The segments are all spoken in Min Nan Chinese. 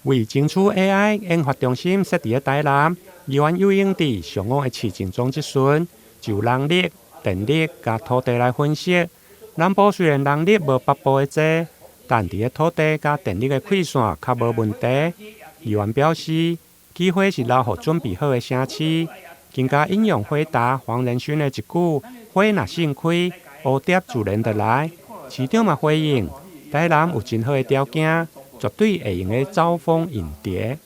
為爭取 AI 研發中心設佇咧台南，議員游泳池上網的市政總質詢，就人力、電力佮土地來分析。南部雖然人力無北部的濟，但佇咧土地佮電力的開線較無問題。議員表示，機會是留予準備好的城市。更加引用回答黃仁勳的一句：“花若盛開，蝴蝶自然就來。”市長嘛回應，台南有真好的條件，絕對會用得招蜂引蝶。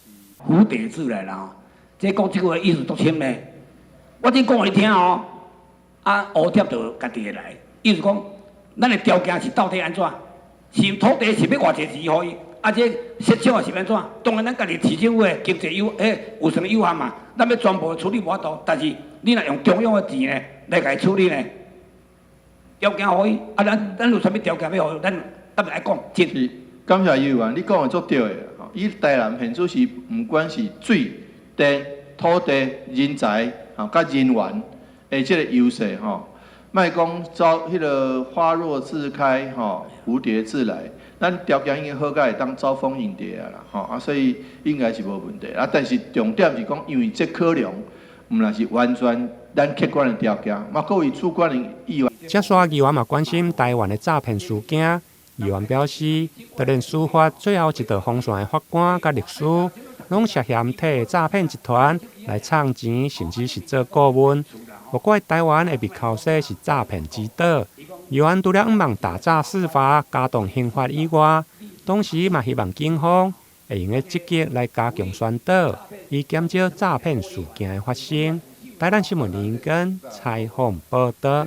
蝴蝶自來啦，這講這句話意思足深呢。我這講予你聽哦，啊，蝴蝶就家己會來。意思講，咱的條件是到底按怎？是土地是欲偌濟錢予伊？啊，這設廠是按怎？當然，咱家己市政府的經濟有，預算有限嘛，咱欲全部處理無法度。但是你若用中央的錢呢來共伊處理呢，條件予伊，啊，咱有啥物條件欲予伊？咱特別愛講。是，感謝議員，你講的足對的。以台南現主是毋管是水、電、土地、人才，吼，佮人員的這個優勢，吼，莫講招彼个花若自開，吼，蝴蝶自來。咱條件已經好甲會當招蜂引蝶啊啦，吼啊，所以應該是無問題啊。但是重點是講，因為這考量毋若是完全咱客觀的條件，嘛閣有主觀的意願。這煞議員嘛關心台灣的詐騙事件，議員表示，當然司法最後一道防線的法官佮律師，攏涉嫌替詐騙集團來藏錢，甚至是做顧問。無怪台灣的密口說是詐騙之島。議員除了向望打詐釋法、加重刑罰以外，同時嘛希望警方會用得積極來加強宣導，以減少詐騙事件的發生。台南新聞林根採訪報道。